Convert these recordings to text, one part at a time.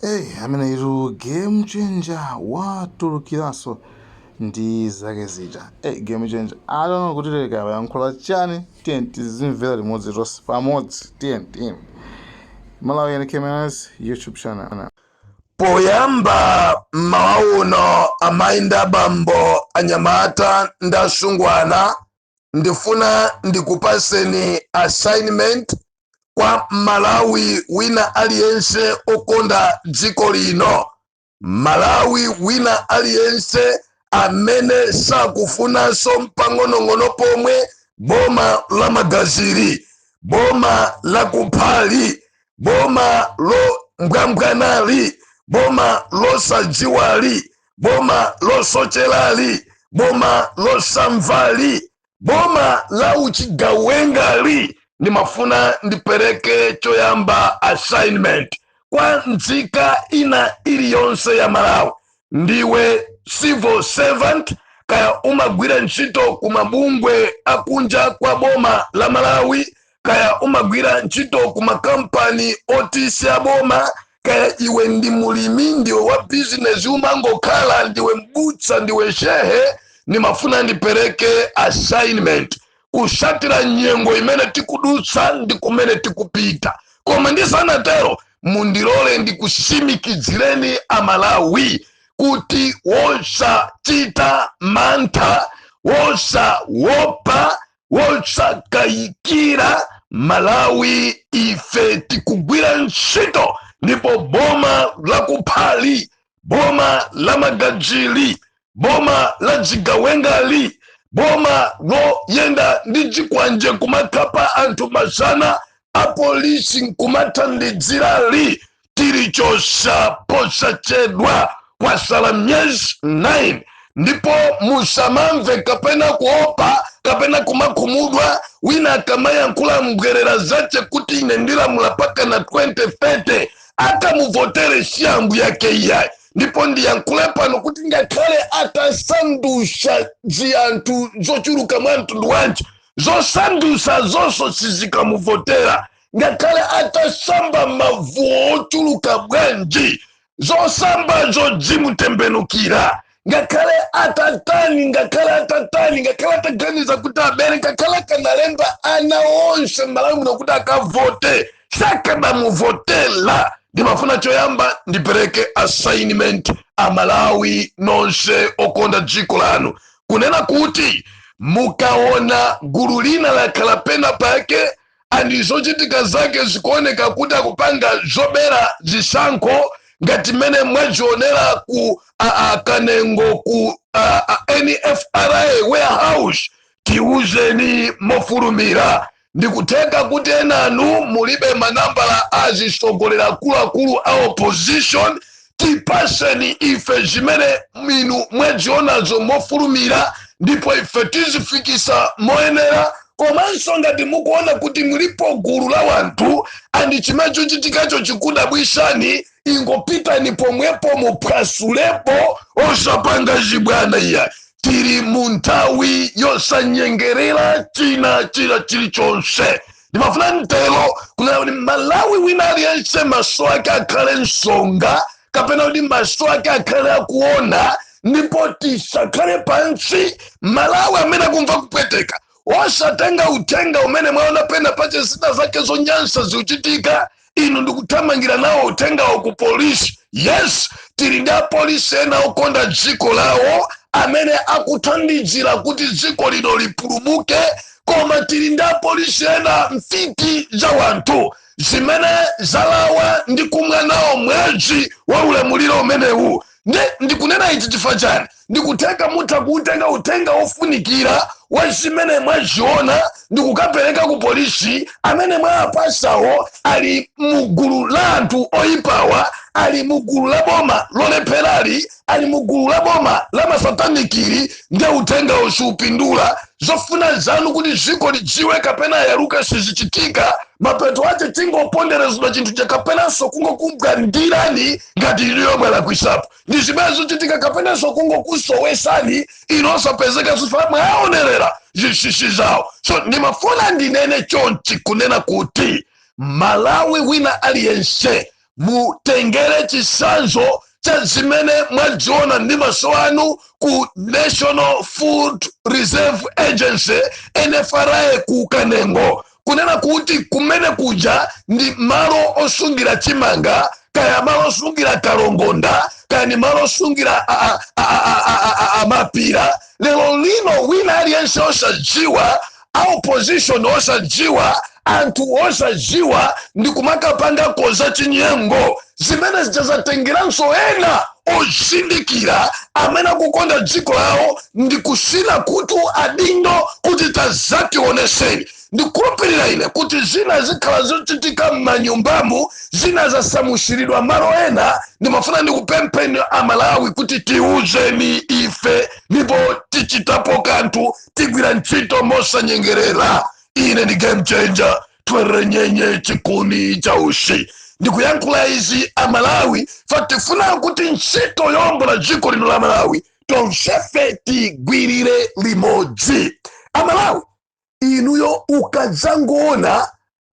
Hey, ameneyitu Game Changer watulukiranso ndi zake zija. Hey, Game Changer, I don't know kuti leka yankhula chani. Tiye tizimvera limodzi tonse pamodzi. Tiye tiye. Malawi Cameras YouTube channel. Poyamba mmawa uno, amayi ndi abambo, anyamata ndi asungwana, ndifuna ndikupaseni assignment kwa Malawi wina aliyense okonda dziko lino, Malawi wina aliyense amene sakufunanso mpang'onong'ono pomwe boma la magaziri, boma la kuphali, boma lombwambwanali, boma losadziwali, boma losocherali, boma losamvali, boma la uchigawengali. Ndimafuna ndipereke choyamba assignment kwa nzika ina iliyonse ya Malawi. Ndiwe civil servant, kaya umagwira ntchito ku mabungwe akunja kwa boma la Malawi, kaya umagwira ntchito ku makampani otisi a boma, kaya iwe ndi mulimi, ndiwe wa bizinesi, umangokhala, ndiwe mbutsa, ndiwe shehe, ndimafuna ndipereke assignment kusatira nyengo imene tikudutsa ndi kumene tikupita. Koma ndisanatero, mundilole ndikusimikizireni Amalawi kuti wosachita mantha, wosawopa, wosakayikira, Malawi ife tikugwira ntchito, ndipo boma lakuphali, boma la magajili, boma la zigawengali, boma loyenda ndi chikwanje kumakhapa anthu mazana, apolisi nkumathandizirali, tilichosa posachedwa. Kwasala myezi 9, ndipo musamamve kapena kuopa kapena kumakhumudwa wina akamayankhula mbwerera zace kuti ine ndilamula paka na 2030. Akamuvotere siyambu yake iyayi. Ndipo ndiyankhule pano kuti ngakhale atasandusha ziyanthu zochuluka mwa mtundu wanji, zosandusa zonso sizikamuvotera. Ngakhale atasamba mavuo ochuluka bwanji, zosambazo zimutembenukira. Ngakhale atatani, ngakhale atatani, ngakhale ataganiza kuti abere, ngakhale akanalemba ana onse m'Malawi muno kuti akavote, sakanamuvotera. Ndimafuna choyamba ndipereke assignment, Amalawi nonse okonda dziko lanu, kunena kuti mukaona gulu lina lakhala pena pake and zochitika zake zikuoneka kuti akupanga zobera zisankho, ngati mmene mwazionera ku Kanengo ku NFRA warehouse, tiuzeni mofulumira. Ndikutheka kuti enanu mulibe manambala azisogolera akuluakulu a opposition. Tipaseni ife zimene inu mwazionazo mofulumira, ndipo ife tizifikisa moyenera. Komanso ngati mukuona kuti mulipo gulu la wanthu and chimene chochitikacho chikudabwisani, ingopitani pomwepo muphwasulepo, osapanga zibwana iya. Tili mu nthawi yosanyengerera china china chilichonse. Ndimafuna mtelo kunena kuti Malawi wina aliyense maso ake akhale msonga, kapena kuti maso ake akhale akuona, ndipo tisakhale pansi. Malawi amene akumva kupweteka, osatenga uthenga umene mwaona pena pache zina zake zonyansa zikuchitika, inu ndikuthamangira nawo uthengawo ku polisi. Yes, tili ndi apolisi ena okonda dziko lawo amene akuthandizira kuti dziko lino lipulumuke, koma tili ndi apolisi ena mfiti za wanthu zimene zalawa ndi kumwa nawo mwezi wa ulamuliro umenewu. Ndikunena ichi chifukwa chani? Ndikutheka mutha kuutenga uthenga wofunikira wa zimene mwaziona ndikukapereka ku polisi. Amene mwapasawo ali mugulu la anthu oyipawa, ali mugulu la boma lolepherali, ali mugulu la boma la masatanikiri, ndiye uthenga usiupindula. Zofuna zanu kuti dziko lidziwe kapena yaluka sizichitika. Mapeto ache tingoponderezedwa chinthu chakapenanso kungokumbwandirani ngati iliyo mwalakwisapo ndi zimene zochitika, kapenanso kungokusowesani inu osapezeka zifa mwaonerera zisisi zawo. So ndimafuna ndinene chonchi kunena kuti Malawi wina aliyense, Mutengere chisanzo cha zimene mwaziona ndi maso anu ku National Food Reserve Agency, NFRA, ku Kanengo, kunena kuti kumene kuja ndi malo osungira chimanga, kaya malo osungira kalongonda, kaya ni malo osungira amapira. Lero lino wina aliyense osadziwa, a opposition osadziwa, anthu osadziwa, ndi kumakapanga koza chinyengo zimene zidzatengeranso ena ozindikira amene akukonda dziko lawo ndi kusina kutu adindo kuti tazationeseni. Ndikhulupirira ine kuti zina zikhala zochitika m'manyumbamu, zina zasamusiridwa malo ena. Ndimafuna ndikupempheni Amalawi kuti tiuzeni ife, ndipo tichitapo kanthu, tigwira ntchito mosanyengerera. Ine ndi Game Changer Twerenyenye Chikuni cha Usi. Ndikuyankhula izi, Amalawi, fatifuna kuti ntchito yowombola dziko lino la Malawi tonsefe tigwirire limodzi. Amalawi, inuyo ukadzangoona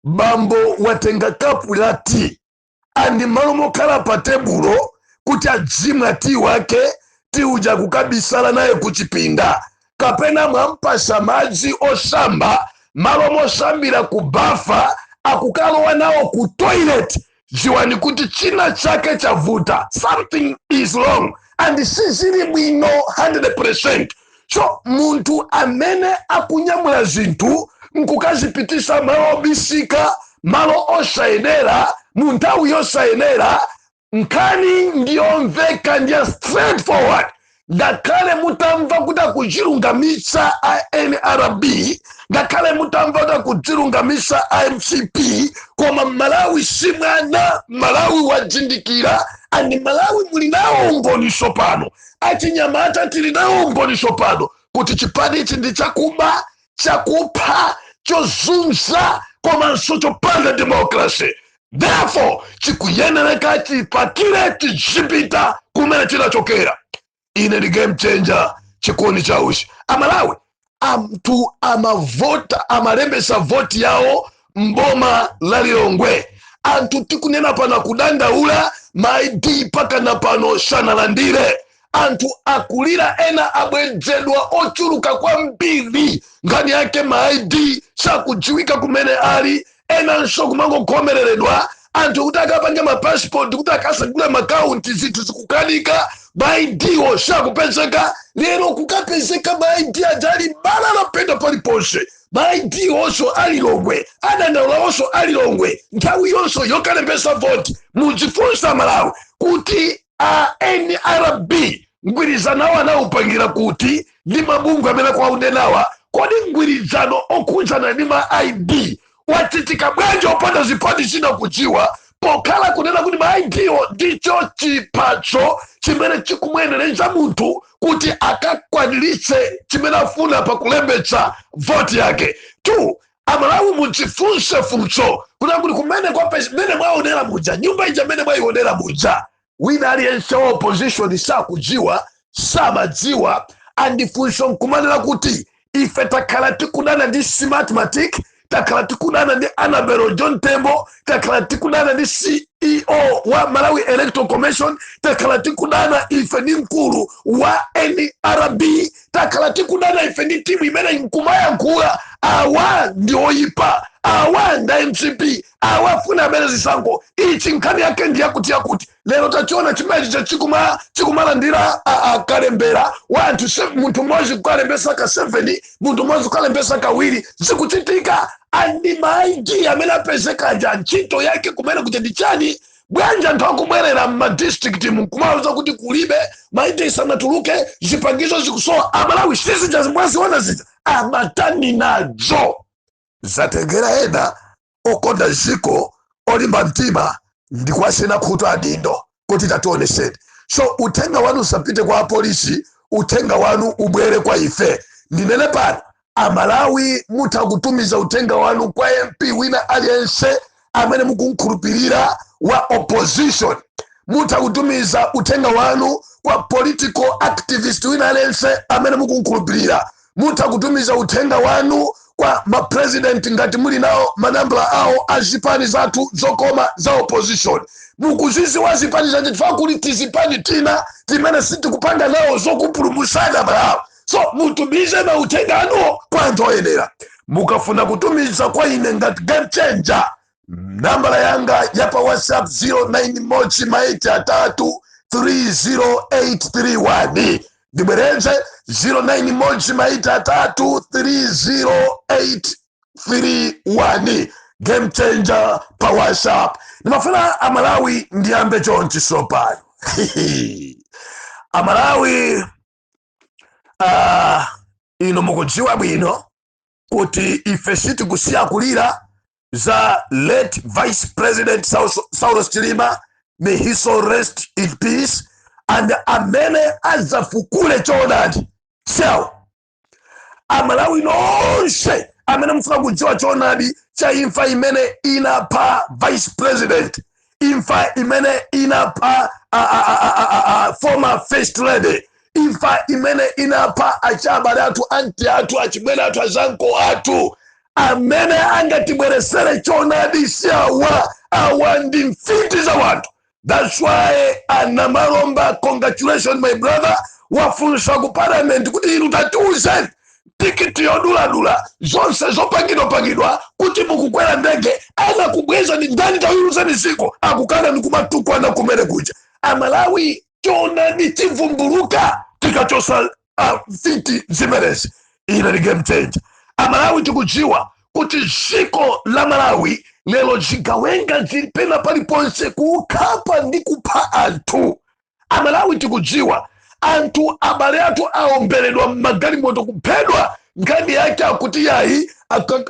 bambo watenga kapu la tea andi malo mokhala pa tebulo kuti adzimwa tea wake, tea uja kukabisala naye kuchipinda, kapena mwampasa madzi osamba, malo mosambira ku bafa akukalowa nawo ku toilet, dziwani kuti china chake chavuta. Something is wrong and sizili bwino 100. So munthu amene akunyamula zinthu nkukazipitisa malo obisika, malo osayenera, mu nthawi yosayenera, nkhani ndiyomveka, ndiya straightforward. Ngakhale mutamva kuti akuchilungamitsa a NRB, ngakhale mutamva kuti akuchilungamitsa a MCP, koma Malawi si mwana. Malawi wadzindikira, and Malawi muli nawo umboniso pano. Achinyamata tili nawo umboniso pano kuti chipani ichi ndi chakuba, chakupha, chozunza komanso chopanda democracy. Therefore chikuyenereka chipakire, chizipita kumene chinachokera. Ine ndi Game Changer Chikoni Chauchi. Amalawi, anthu amavota, amalembesa voti yawo mboma la Lilongwe. Anthu tikunena pano kudandaula, ma ID pakana pano sanalandire. Anthu akulira, ena abwedzedwa ochuluka kwambiri. Nkhani yake ma ID sakudziwika kumene ali, enanso kumangokhomereredwa. Anthu kuti akapange mapasipoti, kuti akasegule makaunti, zinthu zikukanika, ma ID wo sakupezeka. Lero kukapezeka ma ID aja ali balala pena paliponse. Ma ID onso alilongwe, adandaula onso alilongwe nthawi yonso yokalembesa voti. Mudzifunsa, Malawi, kuti a NRB mgwirizano anawupangira kuti ndi mabungwe amene akuwanenawa? Kodi mgwirizano okhudzana ndi ma ID wachitika bwanji opanda zipani zina kudziwa, pokhala kunena kuti ma ID wo ndicho chipatso chimene chikumuyenereza munthu kuti akakwaniritse chimene afuna pakulembetsa voti yake? Two, Amalawi, mudzifunse funso kuti kumene mene mwaonera muja, nyumba ija mene mwayionera muja, wina aliyense wa opposition sakudziwa, samadziwa. And funso nkumanena kuti ife takhala tikudana ndi Smartmatic, takhala tikudana ndi Annabel John Tembo, takhala tikudana ndi CEO wa Malawi Electoral Commission, takhala tikudana ife ndi mkulu wa NRB, takhala tikudana ife ndi timu imene nkumayankhula awa ndi oyipa, awa ndi MCP, awa afuna amene zisankho ichi. Nkhani yake ndi yakuti yakuti lero tachiona chimenechi chikumalandira kalembera wa anthu munthu mmodzi kukalembesa ka 7, munthu mmodzi kukalembesa kawiri, zikuchitika. And ma ID amene apezekaja, ntchito yake kumene kuti ndi chani? Bwanji anthu akubwerera m'madistrict mukumauza kuti kulibe ma ID, sanatuluke, zipangizo zikusowa? Amalawi, sizija mwaziona zija amatani nazo. Zatengera ena okonda ziko olimba mtima ndikuwasena khutu adindo kuti tationeseni. So uthenga wanu usapite kwa apolisi, uthenga wanu ubwere kwa ife. Ndinene pano, Amalawi, mutha kutumiza uthenga wanu kwa MP wina aliyense amene mukunkhulupirira wa opposition, mutha kutumiza uthenga wanu kwa political activist wina aliyense amene mukunkhulupirira, mutha kutumiza uthenga wanu kwa mapresident ngati muli nawo manambala awo a zipani zathu zokoma za opposition. Mukuziziwa zipani zanje, chifukwa kuli tizipani tina timene sitikupanga nawo zokupulumusana Malawi. So mutumize mauthenga anuwo kwa anthu oyenera. Mukafuna kutumiza kwa ine ngati Game Changer, nambala yanga ya pa WhatsApp 09 modzi ma 8 atatu 30831. Ndibwereze, 09 modzi ma 8 atatu 30831, Game Changer pa WhatsApp. Ndimafuna Amalawi ndiyambe chonchi sopano. Amalawi, ino mukudziwa bwino kuti ife sitikusiya kulira za late Vice President Saulos Chilima. May his soul rest in peace. And amene adzafukule choonadi sewo, Amalawi nonse amene mufuna kudziwa choonadi cha imfa imene inapha Vice President, imfa imene inapha former First Lady, imfa imene inapha achabale athu, anti athu, achibwere athu, azanko athu, amene angatibweresere choonadi si awa. Awa ndi mfiti za wanthu. That's why Anamalomba, congratulations my brother, wafunsa ku Parliament kuti inu tatiuzeni, tikiti yoduladula zonse zopangidwapangidwa kuti mukukwera ndege, anakubweza ni ndani? Tawiuzeni ziko. Akukana ni kumatukwana kumene kuja. Amalawi, choonadi chivumbuluka tikachosa mfiti zimenezi. Ine ni Game Changer. Amalawi, tikudziwa kuti dziko la Malawi lero zigawenga zili pena paliponse kukhapa ndi kupha anthu. Amalawi, tikudziwa anthu, abale athu aomberedwa mmagalimoto, kuphedwa. Nkhani yake akuti yayi,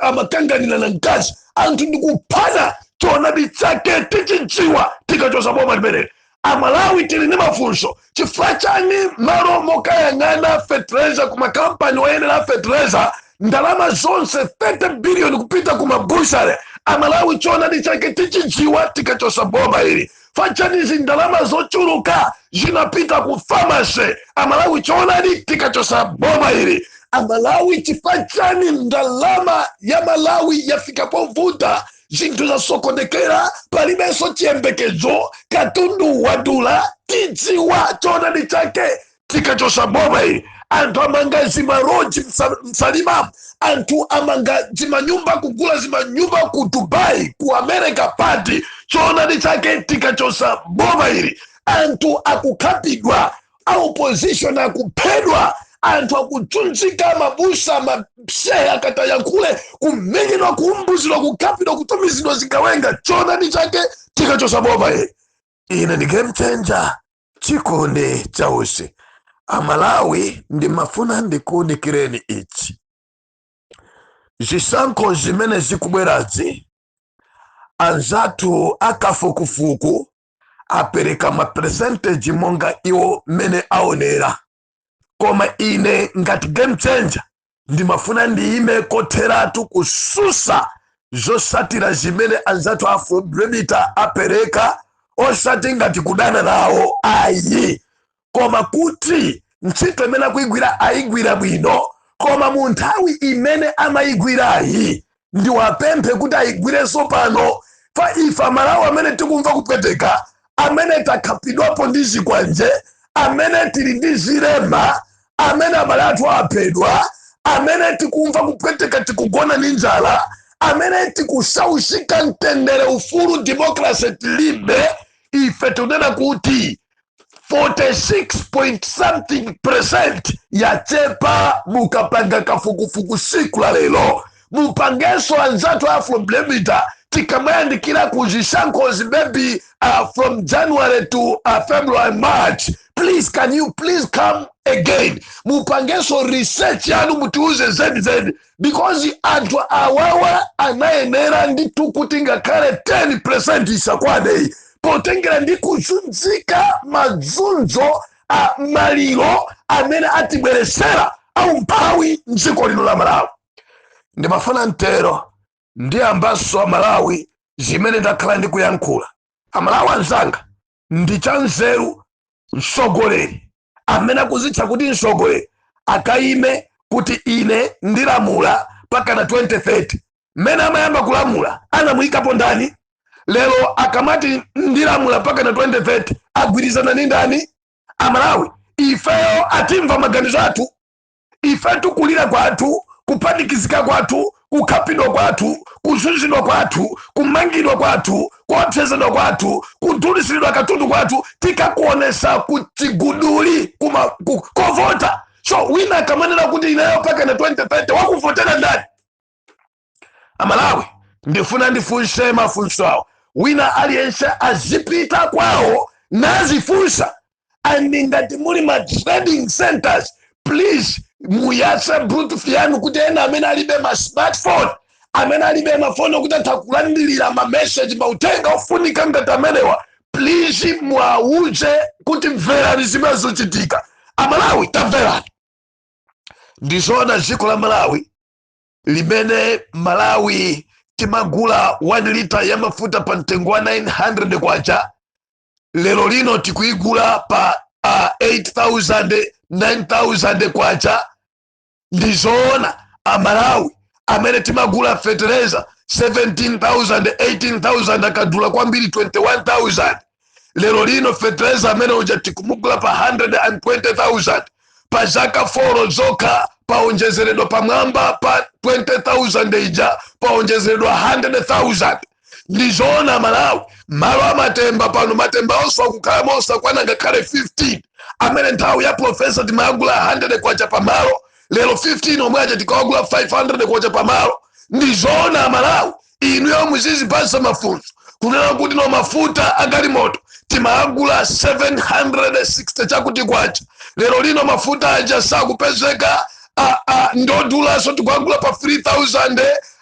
amakanganira na mkazi. Anthu ndikuphana. Choonadi chake tichidziwa tikachosa boma limeneli. Amalawi, tili ndi mafunso: chifukwa chani malo mokayang'ana fetereza ku makampani oyenera fetereza, ndalama zonse 30 billion kupita ku ma butchery? Amalawi, choonadi chake tichidziwa tikachosa boma ili. Fachanizi ndalama zochuluka zinapita ku pharmacy? Amalawi, choonadi tikachosa boma ili. Amalawi, chifukwa chani ndalama ya Malawi yafika povuta, zinthu zasokonekera, palibenso chiyembekezo, katundu wadula? Tidziwa choonadi chake tikachosa boma ili. Anthu amanga zima lodge msalima, anthu amanga zimanyumba, kugula zimanyumba ku Dubai, ku America pati? Choonadi chake tikachosa boma ili. Anthu akukhapidwa, a opposition akuphedwa, anthu akudzunzika, mabusa, mashehe akatayankhule kumenyedwa, kuumbuzidwa, kukhapidwa, kutumizidwa zigawenga. Choonadi chake tikachosa boma ili. Ine ndi Game Changer, chikondi chausi. Amalawi, ndimafuna ndikuwunikireni ichi: zisankho zimene zikubwerazi, anzathu akafukufuku apereka ma percentage monga iwo mmene aonera, koma ine ngati Game Changer ndimafuna ndiyime kotheratu kususa zosatira zimene anzathu Afrobarometer apereka, osati ngati kudana nawo ayi, koma kuti ntchito imene akuyigwira ayigwira bwino, koma mu nthawi imene amayigwirayi ndiwapemphe kuti ayigwirenso pano. Fa ife Amalawi amene tikumva kupweteka, amene takhapidwapo ndi zikwanje, amene tili ndi zilema, amene abale athu aphedwa, amene tikumva kupweteka, tikugona ndi njala, amene tikusausika, mtendere, ufulu, democracy tilibe, ife tikunena kuti 46 point something percent yachepa. Mukapanga kafukufuku siku la lero, mupangenso anzathu Afrobarometer, tikamayandikira ku zisankhozi, maybe from January to February, March, please, can you please come again, mupangenso research yanu, mutiuze zenizeni, because anthu awawa anayenera ndithu kuti ngakhale 10% isakwaneyi, potengera ndi kuzunzika, mazunzo a maliro amene atibweresera aumphawi mdziko lino la Malawi. Ndimafuna mtero ndiyambanso, Amalawi, zimene ndakhala ndikuyankhula. Amalawi anzanga, ndi chanzeru mtsogoleri amene akuzitcha kuti mtsogoleri akayime kuti ine ndilamula pakana 2030? Mmene amayamba kulamula anamuyikapo ndani? Lero akamati ndilamula mpaka na 2030, agwirizana ndi ndani? Amalawi ifeyo atimva maganizo athu. Ife tukulira kwathu, kupanikizika kwathu, kukhapidwa kwathu, kuzunzidwa kwathu, kumangidwa kwathu, kuopsezedwa kwathu, kudulisiridwa katundu kwathu, tikakuonesa kuchiguduli kovota. So wina akamanena kuti ineyo mpaka na 2030, wakuvotera ndani? Amalawi, ndifuna ndifunse mafunso awo. Wina aliyense azipita kwawo nazifunsa. And ngati muli ma trading centers, please muyatse Bluetooth yanu kuti ena amene alibe ma smartphone, amene alibe mafoni okuti atha kulandilira ma message, mautenga ofunika ngati amenewa, please mwauze kuti mverani zimene zochitika. Amalawi, tamverani. Ndizoona, dziko la Malawi limene Malawi timagula 1 lita ya mafuta pa mtengo wa 900 kwacha, lero lino tikuigula pa 8000, 9000 kwacha. Ndizoona, Amalawi amene timagula fetereza 17,000, 18,000, akadula kwambiri 21,000, lero lino fetereza amene uja tikumugula pa 120,000. Pa zaka 4 zokha paonjezeredwa pamwamba pa 20,000 ija, paonjezeredwa 100,000. Ndizoona, Malawi, malo amatemba pano, matemba onse akukhala mosakwana ngakhale 15, amene nthawi ya profesa timayagula 100 kwacha pamalo, lero 15 omwe aja tikawagula 500 kwacha pamalo. Ndizoona, Malawi, inu yomwe muzizipasa mafunso kunena kuti no mafuta agalimoto timayagula 760 chakuti kwacha, lero lino mafuta aja sakupezeka, ndodulaso, tikuagula pa 3000.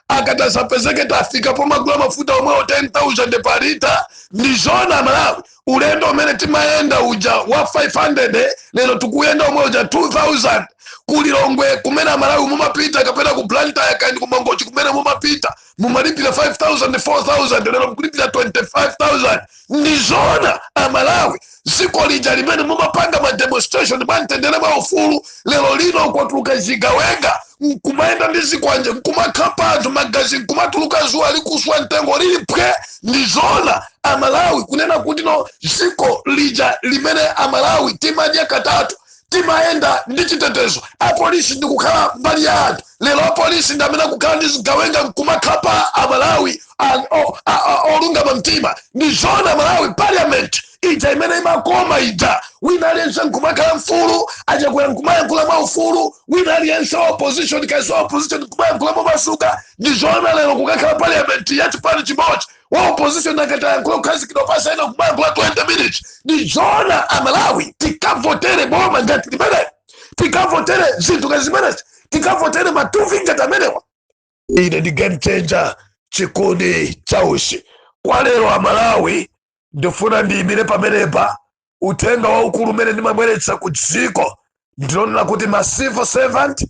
Akati asapezeke, tafika pomagula mafuta omwewo 10,000 pa lita. Ndizoona, Malawi, ulendo umene timayenda uja wa 500, lero tikuyenda omwe uja 2000. Kulilongwe kumene Amalawi mumapita, kapena ku Blantyre kandi kumangochi kumene mumapita, mumalipira 5000, 4000, lero mukulipira 25,000. Ndizoona, Amalawi, dziko lija limene mumapanga ma demonstration mwamtendere, mwa ufulu, lero lino kwatuluka zigawenga nkumayenda ndi zikwanje, nkumakhapa anthu, magazi nkumatuluka, zuwa likuswa, mtengo lili phwe. Ndizoona, Amalawi, kunena kuti no dziko lija limene Amalawi timadya katatu, timayenda ndi chitetezo, apolisi ndikukhala mbali ya anthu, lero apolisi ndi amene akukhala ndi zigawenga nkumakhapa Amalawi olungama mtima. Ndizoona, Malawi, parliament ija imene imakoma ija, wina aliyense nkumakhala mfulu, Achakwera nkumayankhula mwa ufulu, wina aliyense wa opposition kaisi wa opposition nkumayankhula momasuka, ndizoona lero kukakhala parliament ya chipani chimodzi, wa opposition akati ayankhula kukhazikidwa pasi, ena kumayankhula 20 minutes? Ndizoona, Amalawi, tikavotere boma ngati limene, tikavotere zinthu ngati zimenezi, tikavotere matuvi ngati amenewa? Ine ndi Game Changer Chikundi Chausi. Kwa lero, Amalawi, ndifuna ndiyimire pamenepa. Uthenga waukulu umene ndimabweretsa ku dziko ndilonena kuti ma civil servant,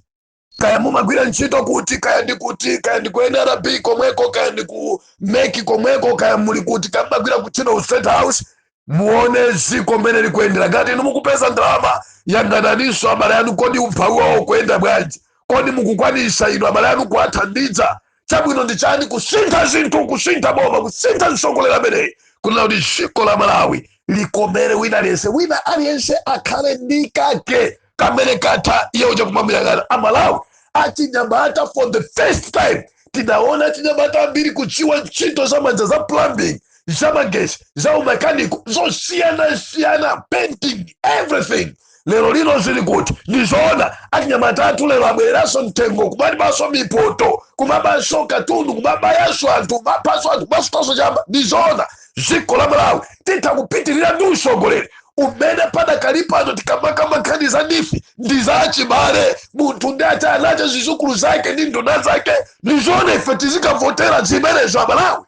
kaya mumagwira ntchito kuti, kaya ndi kuti, kaya ndi ku NRB komweko, kaya ndi ku MEC komweko, kaya muli kuti, kaya mumagwira kuntchito ku State House, muone dziko mmene likuyendera. Ngati inu mukupeza ndalama, yang'ananinso abale anu. Kodi umphawi wawo kuyenda bwanji? Kodi mukukwanisa inu abale anu kuwathandiza? Chabwino ndi chani? Kusintha zinthu, kusintha boma, kusintha mtsogoleri ameneyi, kunena kuti dziko la Malawi likomere wina aliyense, wina aliyense akhale ndi kake kamene katha iye uja kumamuyang'ana. Amalawi, achinyamata, for the first time tinaona achinyamata ambiri kudziwa ntchito za manja, za plumbing, za magesi, za umekaniko zosiyanasiyana, painting, everything. Lero lino zili kuti? Ndizoona, achinyamata athu lero abwereranso mtengo kumalibanso mipoto, kumabanso katundu, kumabayanso anthu, kumaphanso anthu, kumasutanso chamba. Ndizoona, dziko la Malawi titha kupitirira ndi usogoleri umene padakali pano tikamakamba nkhani za NEEF ndi za achibale, munthu ndi acha anacha, zizukulu zake ndi nduna zake? Ndizoona, ife tizikavotera zimenezo, Amalawi?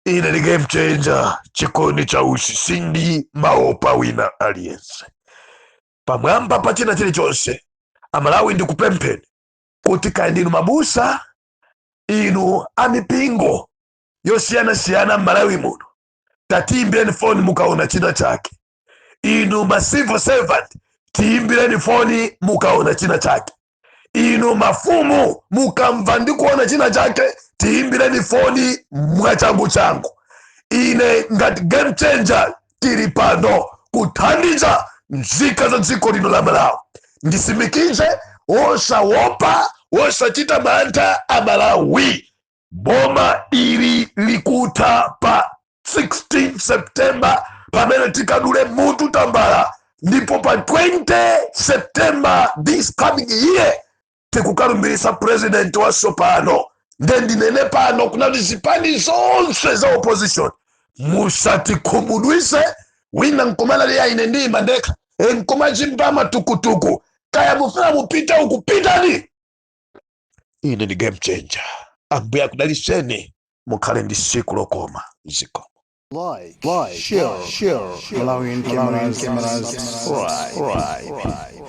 Ine ndi Game Changer Chikondi Chausi, sindi maopa wina aliyense. Pamwamba pa china chilichonse, Amalawi, ndikupempheni kuti kaya ndinu mabusa, inu amipingo yosiyanasiyana m'Malawi muno, tatiyimbireni foni mukaona china chake. Inu ma civil servant, tiyimbireni foni mukaona china chake. Inu mafumu, mukamva ndi kuona china chake, tiyimbireni foni mwachangu changu. Ine ngati Game Changer tili pano kuthandiza nzika za dziko lino la Malawi. Ndisimikize, wosawopa, wosachita mantha a Malawi, boma ili likutha pa 16 September pamene tikadule mutu tambala, ndipo pa 20 September this coming year tikukalumbirisa president watsopano. Nde ndinene pano kunati zipani zonse za opposition, musatikhumudwise. Wina nkumana ya ine ndima ndekha, nkumachimba tukutuku, kaya mufuna mupite ukupitani. Ine ndi Game Changer. Ambuye akudaliseni, mukhale ndi siku lokoma. Zikomo. Like, share, share, Malawian cameras, subscribe.